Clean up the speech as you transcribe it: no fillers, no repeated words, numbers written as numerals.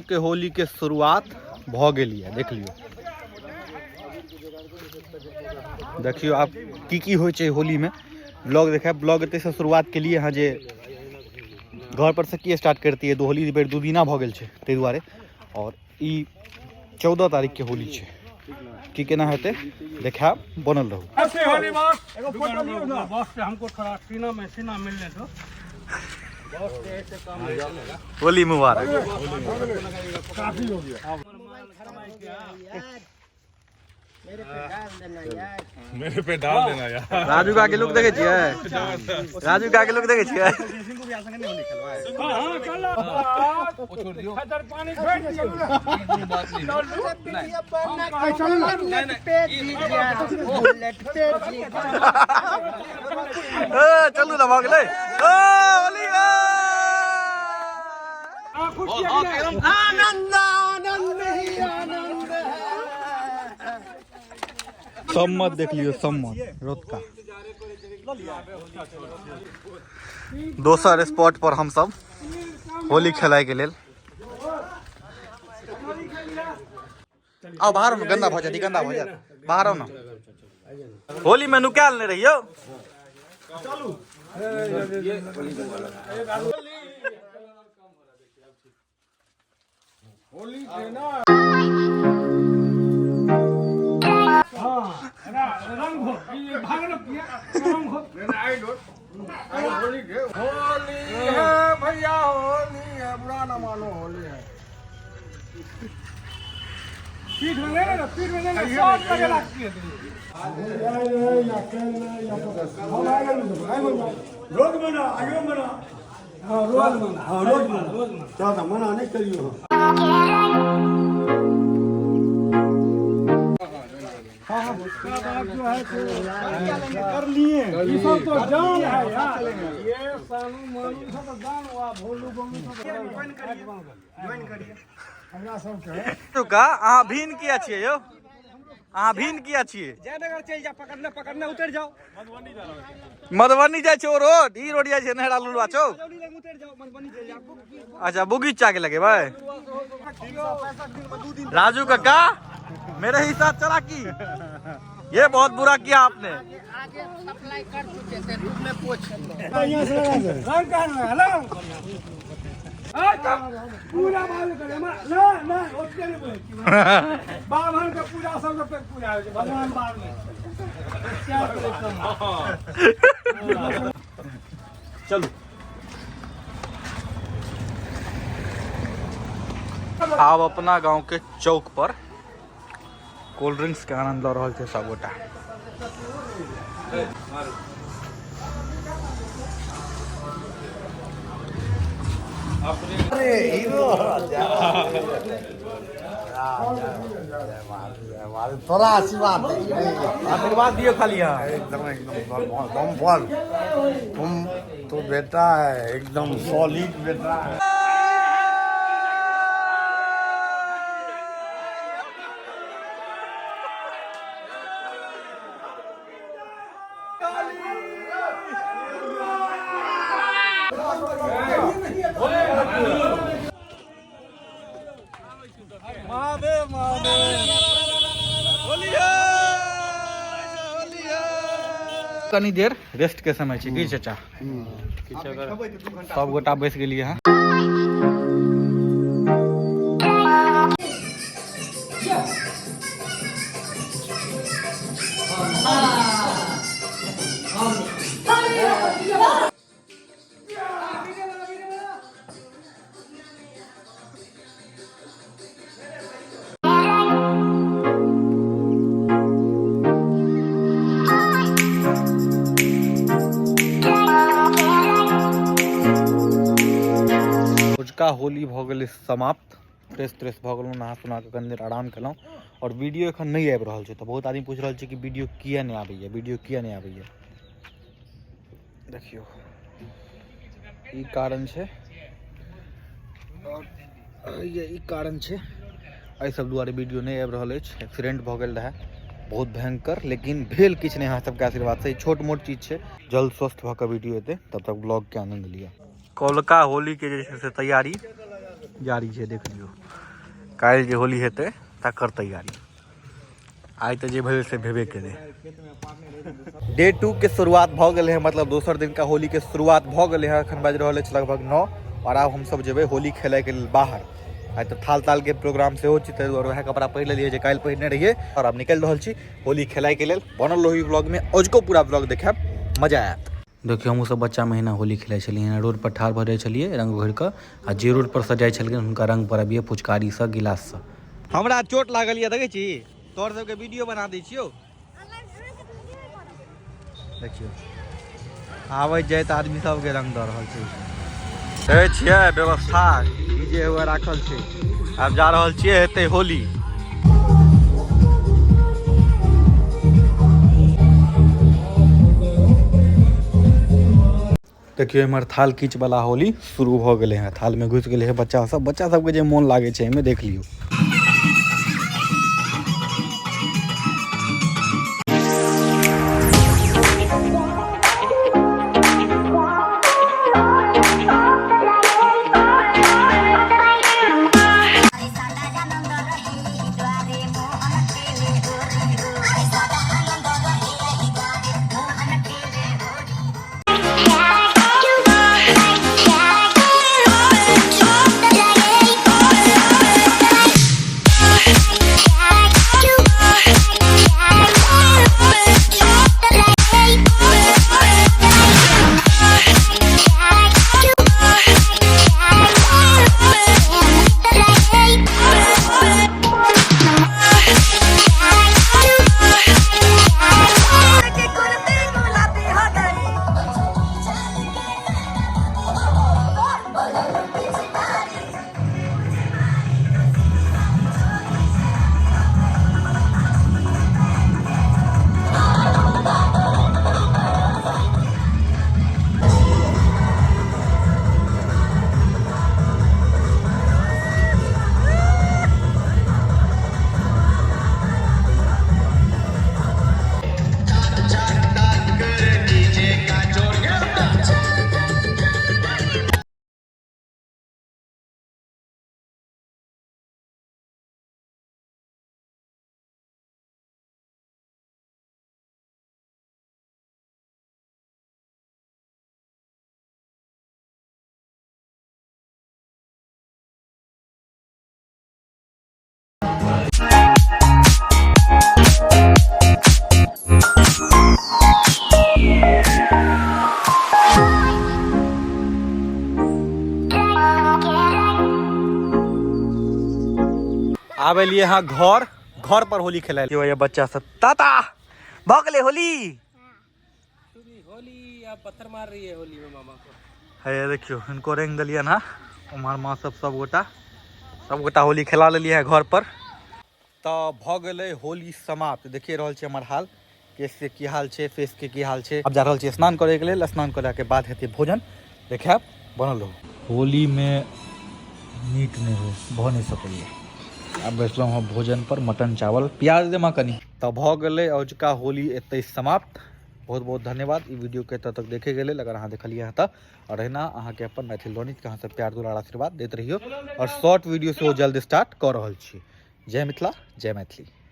के होली के शुरुआत भऽ गेल यऽ। देख लियौ, देखियौ आब की की होइ छै होलीमे। ब्लॉग देखायब, ब्लॉग एतयसँ शुरुआत केलियै हँ जे घर पर से की स्टार्ट करतियै। दो होली बेर 2 दिना भऽ गेल छै ताहि दुआरे। और ई 14 तारीख के होली छै, की केना हेतै देखायब, बनल रहू। Happy Holi boss. एगो फोटो लियो ना बॉस से, हमको थोड़ा सीना में सीना मिलने दो बॉस से, ऐसे काम नहीं चलेगा। होली मुबारक। काफी हो गया। मेरे पे डाल देना यार। राजू का के लुक देखे छियै? राजू का के लुक देखे छियै? हां हां, चलो खदर पानी छोड़ दियो। ए चलू ना, भऽ गेलै। ओ होली। आनंद आनंद ही आनंद है। सम्मत देख लियौ, सम्मत रोतका। दोसर स्पॉट पर हम सब होली खेलाय के लेल। आओ बाहर में, गंदा भऽ जायत, गंदा भऽ जायत। बाहर आओ ना। होली में नुकायल नहि रहियौ। रंग हो ये भागलो किया रंग हो। होली है भैया, होली है, बुरा न मानो, होली है। पीठ में ले ना, पीठ में ले ना, सब लगे लगती है। रोज मना, आइयो मना। हाँ रोज मना, हाँ रोज मना, रोज मना। चल मना नहीं करियो। जो है कर लिए, ये सब तो जान है यार। ये सानू मानू सब तो जान हुआ, भोलू गोलू सब। हमरा सबके का अहाँ भीन किया छियै यौ? अहाँ भीन किया छियै? जयनगर चल जा, पकड़ने पकड़ने उतर जाओ। मधुबनी जाइ छै ओ रोड, ई रोड जाइ छै नहरा लुलुआ चौक। उतर जाओ, मधुबनी चल जाओ। अच्छा, बगीचा के लगेबै। राजू काका मेरे ही साथ चला की, ये बहुत बुरा किया आपने। आगे सप्लाई कर चुके थे, धूप में पोछ। रंग कहाँ लगा? पूरा बाल करे ना ना, ओते नहीं बोले। बाभन के पूजा सब पे पूजा होइ छै, भगवान बाद में। चलू आब अपना गांव के चौक पर कोल्ड ड्रिंक्स के आनंद लऽ रहल छै सबगोटा। तोरा आशीर्वाद दे। आशीर्वाद दियो खाली। हाँ एकदम एकदम दम फल। तुम तो बेटा है, एकदम सॉलिड बेटा है। कनी देर रेस्ट के समय छै की चाचा? सब गोटा बैस गेलियै हँ। अजुका होली भऽ गेलै समाप्त। फ्रेश त्रेश भऽ गेलहुँ, नहा सुना कऽ कनि देर आराम केलहुँ। आओर वीडियो एखन नहि आबि रहल छै, तऽ बहुत आदमी पूछि रहल छै कि वीडियो किया नहि आबैए, वीडियो किया नहि आबैए। देखियौ ई कारण छै, आओर ई कारण छै, एहि सब दुआरे वीडियो नहि आबि रहल अछि। एक्सीडेंट भऽ गेल रहए बहुत भयंकर, लेकिन भेल किछु नहि अहाँ सबके आशीर्वाद से। छोट मोट चीज छै, जल्द स्वस्थ भऽ कऽ वीडियो एतै, तब तक ब्लॉग के आनंद लिअ। कौलका होली के जे छै से तैयारी जारी छै। देख लियौ, काल्हि जे होली हेतै तकर तैयारी। आइ तऽ जे भेलै से भेबे केलै। डे 2 के शुरुआत भऽ गेलै हँ, मतलब दोसर दिनका होली के शुरुआत भऽ गेलै हँ। एखन बाजि रहल अछि लगभग 9 आओर आब हमसब जेबै होली खेलाइके लेल बाहर। आइ तऽ थाल ताल के प्रोग्राम सेहो छै, ताहि दुआरे वएह कपड़ा पहिर लेलियै जे काल्हि पहिरने रहियै। आओर आब निकलि रहल छी होली खेलाइके लेल। बनल रहू ब्लॉग में, अजुको पूरा ब्लॉग देखायब, मजा आयत। देखियौ, हमहूँ सब बच्चा में एहिना होली खेलाइ छलियै। एहिना रोड पर ठाढ़ भऽ जाइ छलियै रंग घोरि कऽ, आ जे रोड पर सँ जाइ छलखिन हुनका रंग पर अबियै फुचकारीसँ, गिलाससँ। हमरा चोट लागल यऽ, देखै छी? तोहर सबके वीडियो बना दै छियौ। देखियौ, आबैत जाइत आदमी सबके रंग दऽ रहल छै। देखै छियै व्यवस्था, डीजे हुए राखल छै। आब जा रहल छियै, हेतै होली। देखियौ, एम्हर थाल कीच वाला होली शुरू भऽ गेलै हँ। थालमे घुसि गेलै हँ बच्चा सब। बच्चा सबके जे मोन लागै छै एहिमे, देख लियौ। आब एलियै हँ घर, घर पर होली खेलाय ये बच्चा सब। ताता भऽ गेलै होली। होली अब पत्थर मार रही है होली में मामा को। हे देखियौ, हिनको रंग देलियनि हँ। उम्हर माँ सब सब गोटा होली खेला लेलियै हँ घर पर। तऽ भऽ गेलै होली समाप्त। देखिए रहल छी हमर हाल, केस के की हाल छै, फेस के की हाल छै। आब जा रहल छी स्नान करैके लेल। स्नान करैके बाद हेतै भोजन, देखायब, बनल रहू। होली में मीट नहि हो भऽ नहि सकैए। आब बैसलहुँ हँ भोजन पर, मटन चावल, प्याज दे माँ कनि। तऽ भऽ गेलै अजुका होली एतै समाप्त। बहुत बहुत धन्यवाद ई वीडियो के एतऽ तक देखे लेल, अगर अहाँ देखलियै हँ तऽ। आओर एहिना अहाँके अपन मैथिल रोनित के अहाँ सब प्यार दुलार आशीर्वाद दैत रहियौ। आओर शॉर्ट वीडियो सेहो जल्द स्टार्ट कऽ रहल छी। जय मिथिला, जय मैथिली।